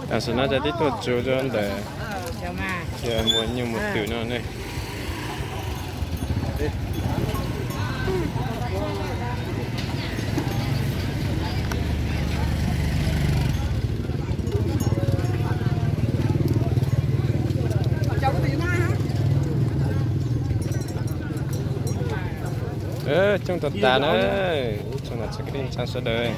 Tam sim no ces twb tuaj txog rau ntawm chaw muas nyuj muas twm no ne. Coob tag tas na, ib tsoom nam txiv kwv tij neej tsa sawv daws.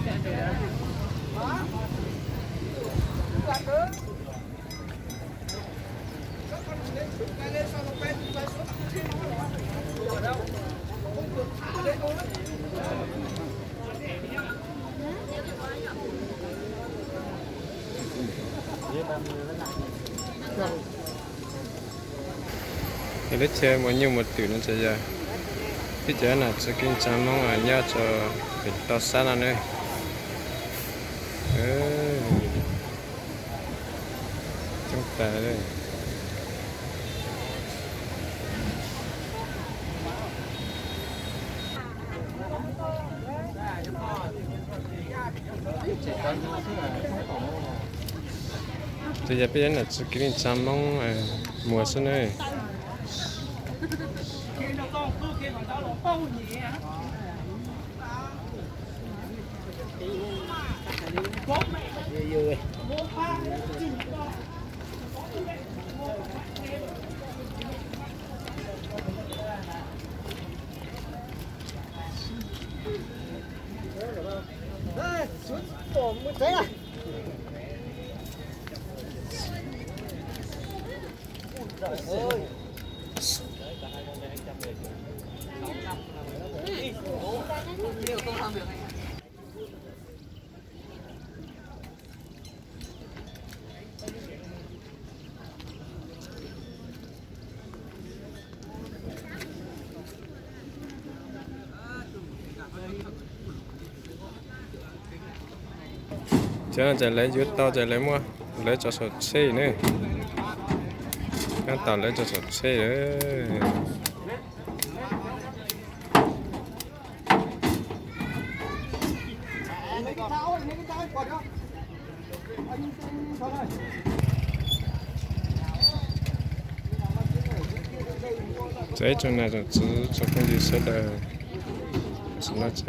Ces lub chaw muas nyuj muas twm no ces yog ib cov nam txiv kwv tij neej tsa Hmoob nyob rau pem toj siab no ne. Coob tas. Ces yog peb cov nam txiv kwv tij neej tsa Hmoob muas xwb ne. Cov no ces lawv yuav tau ces lawv muab lawv tso saum tsheb ne. Tab tom lawv tso saum tsheb lawm. Txawm ib tsoom nam tsoom txiv tsoom phooj ywg sawv daws, tam sim no ces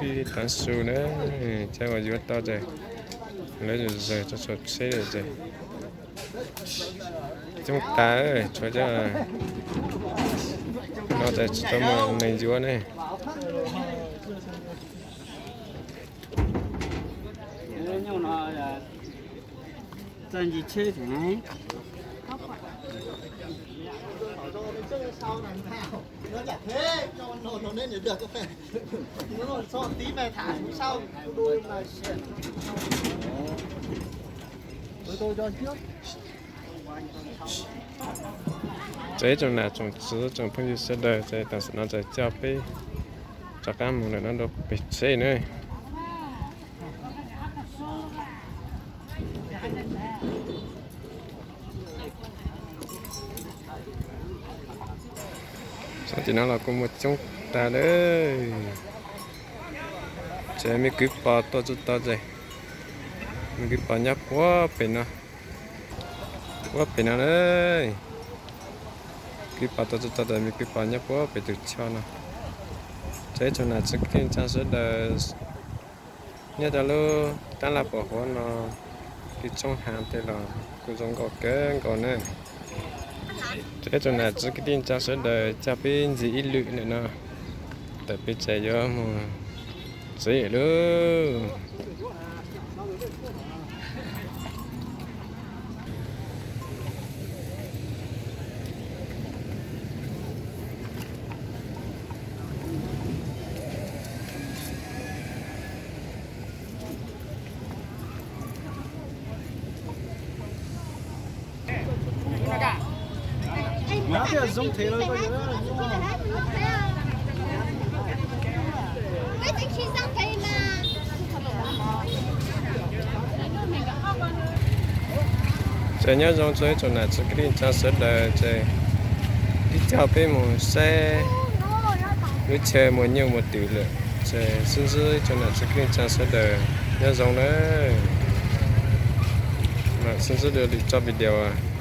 twb tav su na, cov uas yuav tau ces lawv zawm zaws tso saum tsheb lawm ces coob tas, tshuav cov no ces tsis tau muaj neeg yuav ne. Txawm ib tsoom nam tsoom txiv tsoom phooj ywg sawv daws ces tam sim no ces coj peb rov qab mus lawm no rau pem tsheb na. Sab tim no los kuj muaj coob tag lawm. Ces me kwv pos tuaj tsis tau ces me kwv pos nyob puag pem no, puag pem no na. Kwv pos tuaj tsis tau ces me kwv pos nyob puag pem tus choj no. Ces ib tsoom nam txiv kwv tij neej tsa sawv daws nyob rau lub tab laj pos huab no, kwv tshoob hav tej los kuj zoo nkauj kawg nkaus na. Ces ib tsoom nam txiv kwv tij neej tsa sawv daws coj peb ntxiv ib lwm ntawm no, tawm peb tsev yuav mus tsev lawm. Ces nyob zoo rau ib tsoom nam txiv kwv tij neej tsa sawv daws ces twb coj peb mus saib lub chaw muas nyuj muas twm lawm, ces sib ntsib ib tsoom nam txiv kwv tij neej tsa sawv daws nyob zoo nawb. Xin sub dua lwm tso video.